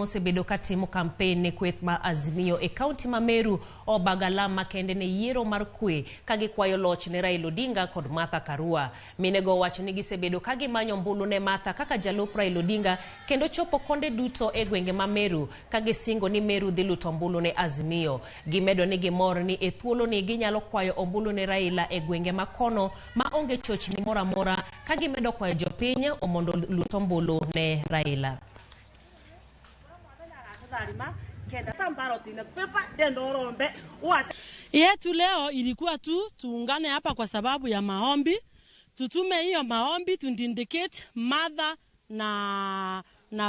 Mosebedo katimo kampen ne kweth mar Azimio e kaunti ma Meru obago alam makende ne yiero mar kwe ka gikwayo loch ne Raila Odinga kod Martha Karua. Minego owacho ni gisebedo ka gimanyo ombulu ne Martha kaka jalup Raila Odinga kendo chopo konde duto e gwenge ma Meru ka gisingo ni Meru dhi luto ombulu ne Azimio. Gimedo ni gimor ni e thuoloni ginyalo kwayo ombulu ne Raila e gwenge ma kono ma onge chochni moro amora ka gimedo kwayo jopiny mondo olut ombulu ne Raila. Yetu leo ilikuwa tu tuungane hapa kwa sababu ya maombi, tutume hiyo maombi tundindicate mother na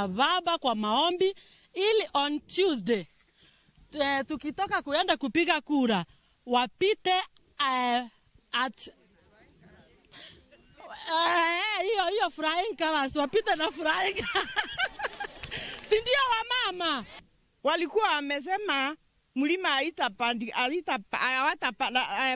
baba kwa maombi, ili on Tuesday tukitoka kuenda kupiga kura wapite at hiyo hiyo flying colors, wapite na flying, si ndio wamama? Walikuwa wamesema mlima haitapandi,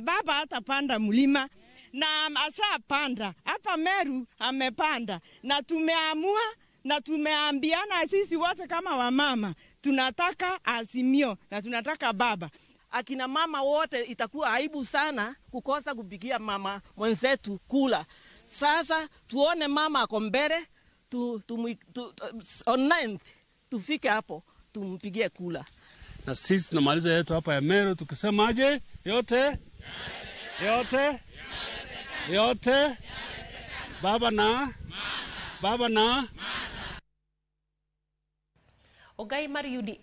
baba hatapanda mlima na ashapanda hapa Meru, amepanda na tumeamua na tumeambiana sisi wote kama wamama tunataka Azimio na tunataka baba. Akina mama wote itakuwa aibu sana kukosa kupigia mama mwenzetu kula. Sasa tuone mama ako mbele tu, on 9th tufike hapo tumpigie kula. Na sisi tunamaliza yetu hapa ya Meru tukisemaje? Yote yote yote, baba na baba na Ogai mar UDA.